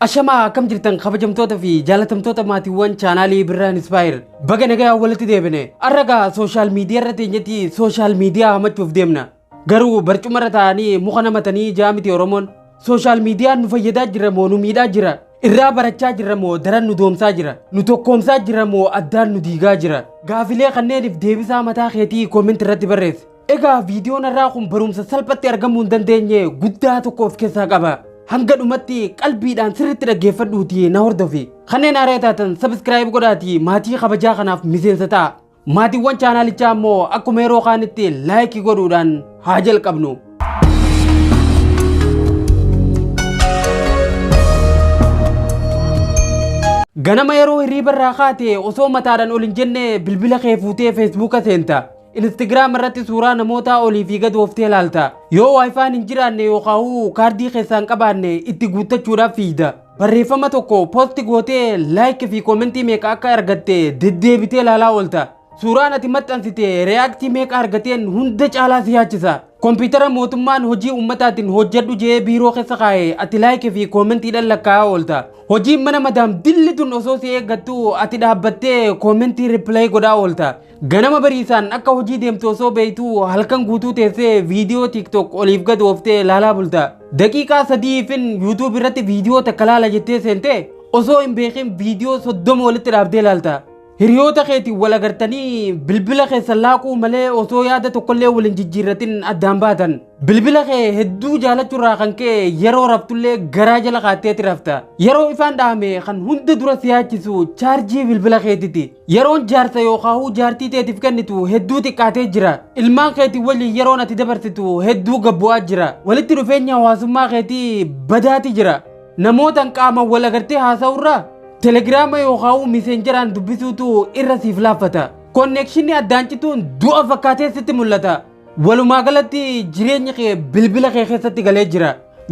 Ashamaa, akkam jirtan kabajamtoota fi jaalatamtoota maatiiwwan chaanaalii Birraan Inspire? Baga nagaa walitti deebine. Arragaa social media irra teenyetti social media hamachuuf deemna. Garuu barcumarra taa'anii muka namatanii jaamiti Oromoon. Social mediaan nu fayyadaa jira moo nu miidhaa jira? Irraa barachaa jirra moo daran nu doomsaa jira? Nu tokkoomsaa jira moo addaan nu diigaa jira? Gaafilee kanneeniif deebisaa mataa keetii comment irratti barreessi. Egaa viidiyoon irraa kun barumsa salphatti argamuu hin dandeenye guddaa tokko of keessaa qaba. Hanga dhumatti qalbiidhaan sirriitti dhaggeeffadhuutii na hordofi. Kanneen haaraa taatan subscribe godhaatii maatii kabajaa kanaaf miseensa ta'a. Maatiiwwan chaanaalichaa immoo akkuma yeroo kaanitti like godhuudhaan haa jalqabnu. Ganama yeroo hirriiba irraa kaate osoo mataadhaan ol hin jenne bilbila kee fuutee Facebooka seenta. Instagram irratti suuraa namootaa olii fi gad ooftee ilaalta. Yoo WiFi'n hin jiraanne yookaan kaardii keessaa hin qabaanne itti guuttachuudhaaf fiigda. Barreeffama tokko post gootee like fi comment meeqa akka argatte deddeebitee ilaalaa oolta. Suuraan ati maxxansite react meeqa argateen hunda caalaa si yaachisa. Kompiitara mootummaan hojii uummataatiin hojjedhu jee biiroo keessa kaa'e ati like fi commentiidhaan lakkaa'aa oolta. Hojiin mana madaam dilli tun osoo si eeggattu ati dhaabbattee comment reply godhaa oolta. Ganama bariisaan akka hojii deemtu osoo beektu halkan guutuu teessee viidiyoo TikTok oliif gad ooftee ilaalaa bulta. Daqiiqaa 3fin YouTube irratti viidiyoo takka laala jettee seentee osoo hin beekin viidiyoo 30 walitti dhaabdee ilaalta. Hiriyoota keetiin wal agartanii bilbila keessan laaquu malee osoo yaada tokkollee waliin jijjiirratin addaan baatan. Bilbila kee hedduu jaalachuurraa kan ka'e yeroo raftullee garaa jala kaatteeti rafta. Yeroo ifaan dhahame kan hunda dura si yaachisu chaarjii bilbila keetiti. Yeroon jaarsa yookaan jaartii teetiif kennitu hedduu xiqqaatee jira. Ilmaan keetii waliin yeroon ati dabarsitu hedduu gabbu'aa jira. Walitti dhufeenya hawaasummaa keetii badaati jira. Namootaan qaamaan wal agartee haasa'urraa Telegram yookaan Messengeraan dubbisuutu irra siif laaffata. Connectionni addaan cituun du'a fakkaatee sitti mul'ata. Walumaa galatti jireenyi kee bilbila kee keessatti galee jira.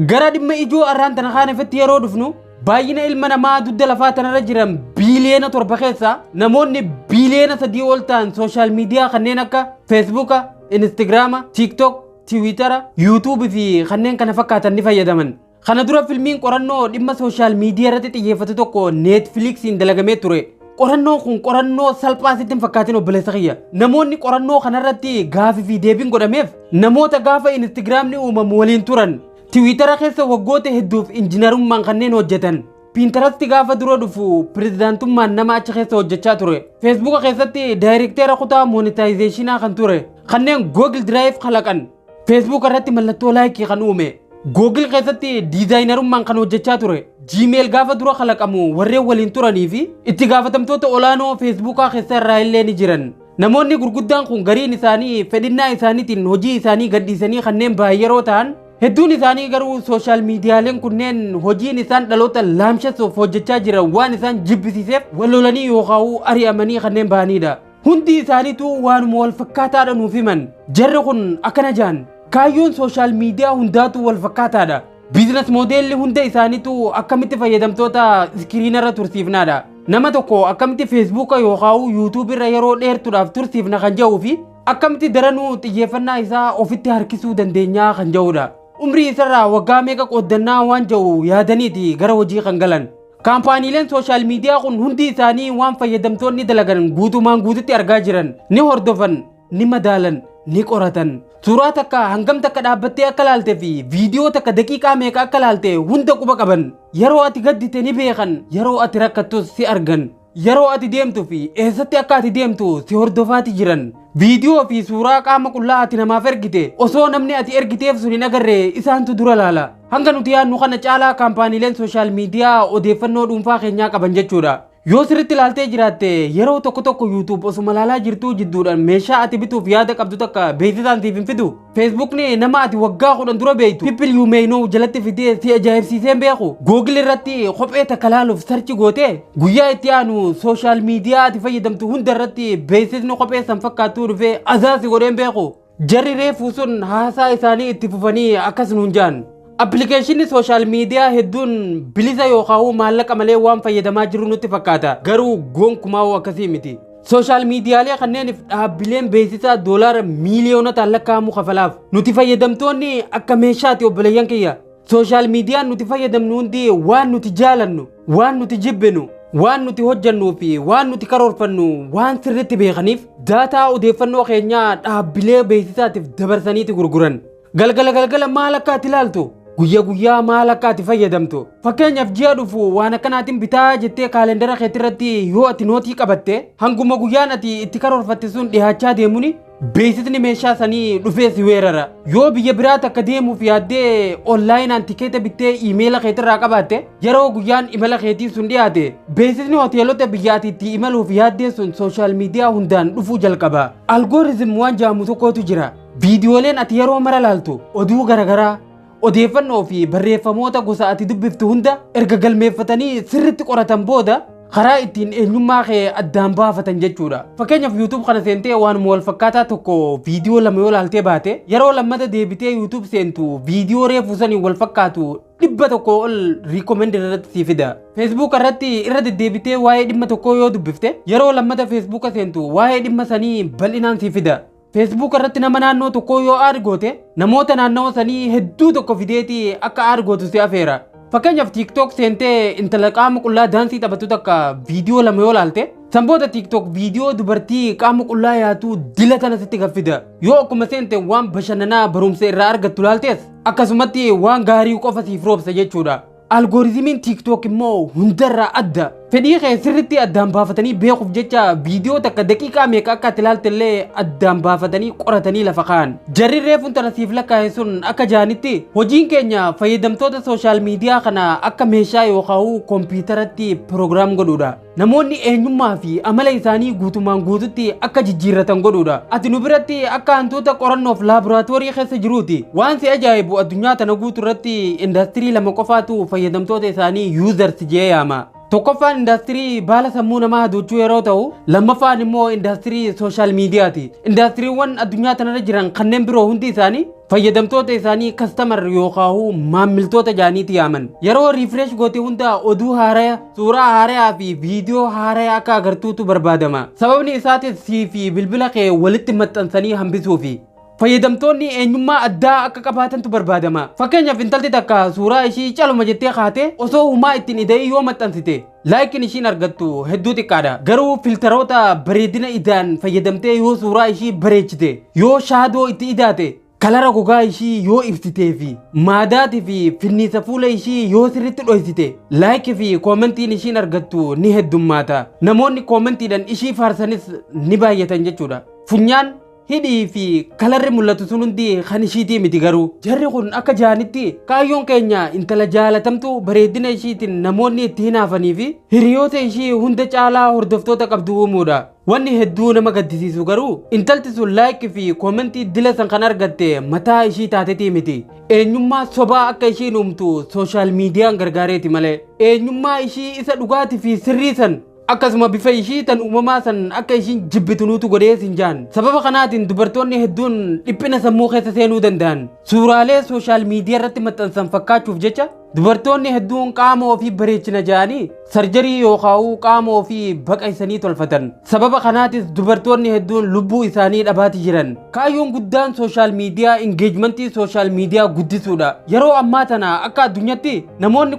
Gara dhimma ijoo arraan tana kaanefetti yeroo dhufnu, baay'ina ilma namaa dugda lafaa tanarra jiran 7 biiliyoona keessaa namoonni 3 biiliyoona ol ta'an social media kanneen akka Facebooka, Instagrama, TikTok, Twittera, YouTubeii fi kanneen kana fakkaatan ni fayyadaman. Kana dura filmiin qorannoo dhimma social media irratti xiyyeeffatu tokko Netflixiin dalagamee ture. Qorannoon kun qorannoo salphaa sitti hin fakkaatin, obboleessa kiyya. Namoonni qorannoo kanarratti gaafii fi deebiin godhameef namoota gaafa Instagramni uumamu waliin turan. Twittera keessa waggoota hedduuf injiinarummaan kanneen hojjetan. Pinterest gaafa dura dhufu pirezidaantummaan nama achi keessa hojjechaa ture. Facebooka keessatti daayirekteera kutaa monetizationaa kan ture. Kanneen Google Drive kalaqan. Facebook irratti mallattoo like kan uume. Google keessatti designerummaan kan hojjechaa ture. Gmail gaafa dura kalaqamu warreen waliin turanii fi itti gaafatamtoota olaanoo Facebookaa keessa irraa illee ni jiran. Namoonni gurguddaan kun gariin isaanii fedhinnaa isaaniitiin hojii isaanii gadhiisanii kanneen baay'ee yeroo ta'an, hedduun isaanii garuu social medialeen kunneen hojiin isaan dhaloota laamshessuuf hojjechaa jiran waan isaan jibbisiiseef wal lolanii yookaan ari'amanii kanneen bahanidha. Hundi isaaniitu waanuma wal fakkaataadha nuuf himan. Jarri kun akkana jaan. Kaayyoon social media hundaatu wal fakkaataadha. Business modelli hunda isaaniitu akkamitti fayyadamtoota screenarra tursiifnaadha. Nama tokko akkamitti Facebooka yookaan YouTubeii irra yeroo dheertuudhaaf tursiifna kan jedhuu fi akkamitti daranuu xiyyeeffannaa isaa ofitti harkisuu dandeenyaa kan jedhudha. Umrii isarraa waggaa meeqa qooddannaa waan jedhu yaadaniiti gara hojii kan galan. Kaampaaniileen social media kun hundi isaanii waan fayyadamtoonni dalagan guutumaan guututti argaa jiran ni hordofan, ni madaalan, ni qoratan. Suuraa takka hangam takka dhaabbattee akka laalte fi viidiyoo takka daqiiqaa meeqa akka laalte hunda quba qaban. Yeroo ati gaddite ni beekan, yeroo ati rakkattus si argan. Yeroo ati deemtu fi eessatti akka ati deemtu si hordofaati jiran. Viidiyoo fi suuraa qaama qullaa ati namaaf ergite osoo namni ati ergiteef sun hin agarre isaantu dura laala. Hanga nuti yaadnu kana caalaa kaampaaniileen social media odeeffannoo dhuunfaa keenyaa qaban jechuudha. Yoo sirriitti ilaaltee jiraatte, yeroo tokko tokko YouTube osuma ilaalaa jirtuu jidduudhaan meeshaa ati bituuf yaada qabdu takka beeksisaan siif hin fidu. Facebookni nama ati waggaa 10 dura beektu people you may know jalatti fidee si ajaa'ibsiisee hin beeku. Google irratti kophee takka laaluuf search gootee guyyaa itti aanu social media ati fayyadamtu hunda irratti beeksisni kophee san fakkaattuu dhufee azaa si godhee hin beeku. Jarri reefuu sun haasaa isaanii itti fufanii akkas nuun jaan. Applicationni social media hedduun bilisa yookaan maallaqa malee waan fayyadamaa jiru nutti fakkaata. Garuu gonkumaa akkasii miti. Social medialee kanneeniif dhaabbileen beeksisaa doolaara miiliyoonotaan lakkaa'amu kafalaaf. Nuti fayyadamtoonni akka meeshaati, obboleeyyan kiyya. Social miidiyaan nuti fayyadamnu hundi waan nuti jaalannu, waan nuti jibbinu, waan nuti hojjannuu fi waan nuti karoorfannu waan sirriitti beekaniif daataa odeeffannoo keenyaa dhaabbilee beeksisaatiif dabarsaniiti gurguran. Galgala galgala maal akka ati ilaaltu, guyyaa guyyaa maal akka ati fayyadamtu. Fakkeenyaaf ji'a dhufu waan akkanaatiin bitaa jettee kaalendara keetirratti yoo ati nootii qabatte, hanguma guyyaan ati itti karoorfatte sun dhiyaachaa deemuni beeksisni meeshaa sanii dhufee si weerara. Yoo biyya biraa takka deemuuf yaaddee onlaayinaan tikeeta bittee iimeela keetirraa qabaatte, yeroo guyyaan imala keetii sun dhiyaate beeksisni hoteelota biyya ati itti imaluuf yaaddee sun social media hundaan dhufuu jalqaba. Algorithm waan jedhamu tokkotu jira. Viidiyooleen ati yeroo mara laaltu, oduu garaagaraa, odeeffannoo fi barreeffamoota gosa ati dubbiftu hunda erga galmeeffatanii sirriitti qoratan booda karaa ittiin eenyummaa kee addaan baafatan jechuudha. Fakkeenyaaf YouTube kana seentee waanuma wal fakkaataa tokko viidiyoo lama yoo laaltee baate, yeroo lammata deebitee YouTube seentu viidiyoo reefuu saniin wal fakkaatu 100 ol recommend irratti sii fida. Facebook irratti irra deddeebitee waa'ee dhimma tokkoo yoo dubbifte, yeroo lammata Facebook seentu waa'ee dhimma sanii bal'inaan sii fida. Facebook irratti nama naannoo tokkoo yoo add goote, namoota naannoo sanii hedduu tokko fideeti akka add gootu si afeera. Fakkeenyaaf TikTok seentee intala qaama qullaa daansii taphattu takka viidiyoo lama yoo laalte, san booda TikTok viidiyoo dubartii qaama qullaa yaatu dila tana sitti gaffida. Yoo akkuma seente waan bashannanaa barumsa irraa argattu laaltees, akkasumatti waan gaarii qofa siif roobsa jechuudha. Algorithmiin TikTok immoo hundarraa adda. Fedhii kee sirriitti addaan baafatanii beekuuf jecha viidiyoo takka daqiiqaa meeqa akka ati ilaalte illee addaan baafatanii qoratanii lafa kaa'an. Jarri reefuun tana siif lakkaa'e sun akka jaanitti, hojiin keenya fayyadamtoota social media kana akka meeshaa yookaan kompiitaratti program godhuudha. Namoonni eenyummaa fi amala isaanii guutumaan guututti akka jijjiirratan godhuudha. Ati nu biratti akka hantuuta qorannoof laaboraatoorii keessa jiruuti. Waan si ajaa'ibu, addunyaa tana guutuu irratti indaastirii lama qofaatu fayyadamtoota isaanii users jee yaama. Tokkoffaan indaastirii baala sammuu namaa hadochuu yeroo ta'u, lammaffaan immoo indaastirii social miidiyaati. Indaastiriiwwan addunyaa tanarra jiran kanneen biroo hundi isaanii fayyadamtoota isaanii customer yookaan maammiltoota jaaniiti yaaman. Yeroo refresh goote hunda oduu haaraya, suuraa haarayaa fi viidiyoo haaraya akka agartuutu barbaadama. Sababni isaatis sii fi bilbila kee walitti maxxansanii hambisuufi. Fayyadamtoonni eenyummaa addaa akka qabaatantu barbaadama. Fakkeenyaaf intalti takka suuraa ishii caluma jettee kaatee osoo humaa ittiin ida'ii yoo maxxansite, likeiin ishiin argattu hedduu xiqqaadha. Garuu filteroota bareedina idaan fayyadamtee yoo suuraa ishii bareechite, yoo shadow itti idaate, colora gogaa ishii yoo ibsitee fi maadaatii fi finniisa fuula ishii yoo sirriitti dhoysite, like fi commentiin ishiin argattu ni heddummaata. Namoonni commentiidhaan ishii faarsanis ni baay'atan jechuudha. Funyaan, hidhii fi colorri mul'atu sun hundi kan ishiitii miti garuu. Jarri kun akka jaanitti, kaayyoon keenya intala jaalatamtu bareedina ishiitiin namoonni itti hinaafanii fi hiriyoota ishii hunda caalaa hordoftoota qabdu uumuudha. Wanni hedduu nama gaddisiisu garuu, intalti sun like fi commentii dila san kan argatte mataa ishii taatetii miti. Eenyummaa sobaa akka ishiin uumtu social miidiyaan gargaareeti malee. Eenyummaa ishii isa dhugaatii fi sirrii san, akkasuma bifa ishii tan uumamaa san akka ishiin jibbitu nuutu godhee sin jaan. Sababa kanaatiin dubartoonni hedduun dhiphina sammuu keessa seenuu danda'an. Suuraalee social media irratti maxxansan fakkaachuuf jecha dubartoonni hedduun qaama ofii bareechina jedhanii surgery yookaan qaama ofii baqaysanii tolfatan. Sababa kanaatis dubartoonni hedduun lubbuu isaanii dhabaati jiran. Kaayyoon guddaan social media engagementii social media guddisuudha. Yeroo ammaa tana akka addunyaatti namoonni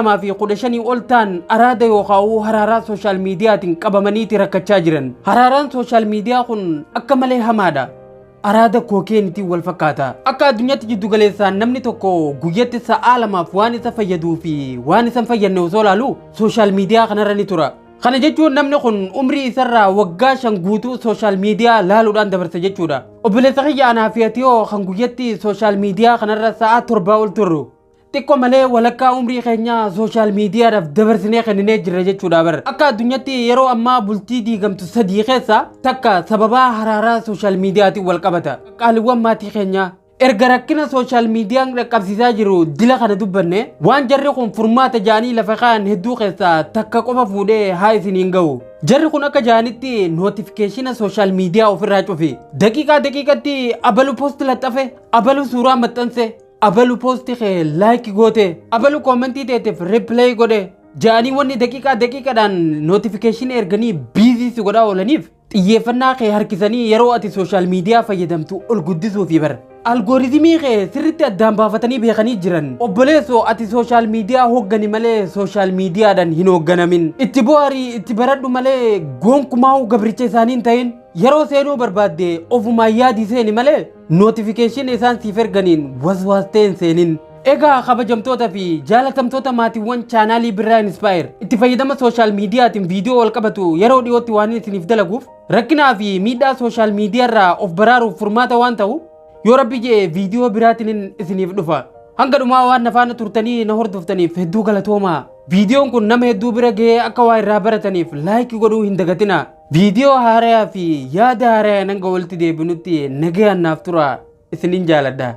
215,000 ol ta'an araada yookaan haraaraa social miidiyaatiin qabamaniiti rakkachaa jiran. Haraaraan social media kun akka malee hamaadha. Araada kookeenitiin wal fakkaata. Akka addunyaatti jiddu galeessaan namni tokko guyyatti sa'aa 2f waan isa fayyaduu fi waan isa hin fayyadne osoo ilaalu social media kanarra ni tura. Kana jechuun namni kun umrii isarraa waggaa 5 guutuu social media laaluudhaan dabarsa jechuudha. Obboleessa kiyya, anaa fi ati hoo kan guyyatti social media kanarra sa'aa 7 ol turru? Xiqqoo malee walakkaa umrii keenya social miidiyaadhaaf dabarsinee kenninee jirra jechuudha bara. Akka addunyaatti yeroo ammaa bultii diigamtu sadii keessa takka sababaa haraaraa social miidiyaatiin wal qabata. Qaaliiwwan maatii keenyaa, erga rakkina social miidiyaan dhaqqabsiisaa jiru dila kana dubbanne, waan jarri kun furmaata ja'anii lafa kaa'an hedduu keessaa takka qofa fuudhee haa isiniin ga'u. Jarri kun akka ja'anitti, notificationa social media ofirraa cufi. Daqiiqaa daqiiqatti abalu post laxxafe, abalu suuraa maxxanse, abalu post kee like goote, abalu commentii teeteef reply godhe ja'anii wanni daqiiqaa daqiiqaadhaan notificationii erganii busy si godhaa oolaniif xiyyeeffannaa kee harkisanii yeroo ati social media fayyadamtu ol guddisuufi bara. Algorithm kee sirriitti addaan baafatanii beekanii jiran. Obboleessoo, ati social media hooggani malee social mediadhaan hin hoogganamin. Itti bohaarii, itti baradhu malee gonkumaa gabricha isaanii hin ta'in. Yeroo seenuu barbaadde ofumaan yaadii seeni malee notification isaan siif erganiin waswaastee hin seenin. Egaa kabajamtoota fi jaalatamtoota maatiiwwan chaanaalii Birraa Inspire, itti fayyadama social mediatiin viidiyoo wal qabatu yeroo dhiyootti waan isiniif dalaguuf, rakkinaa fi miidhaa social media irraa of baraaruuf furmaata waan ta'u, yoo Rabbi jee viidiyoo biraatiin isiniif dhufa. Hanga dhumaa waan na faana turtanii na hordoftaniif hedduu galatoomaa. Viidiyoon kun nama hedduu bira gahee akka waa irraa barataniif like godhuu hin dagatina. Viidiyoo haarayaa fi yaada haarayaa hanga walitti deebinutti nagayaan naaf tura, isinin jaaladha.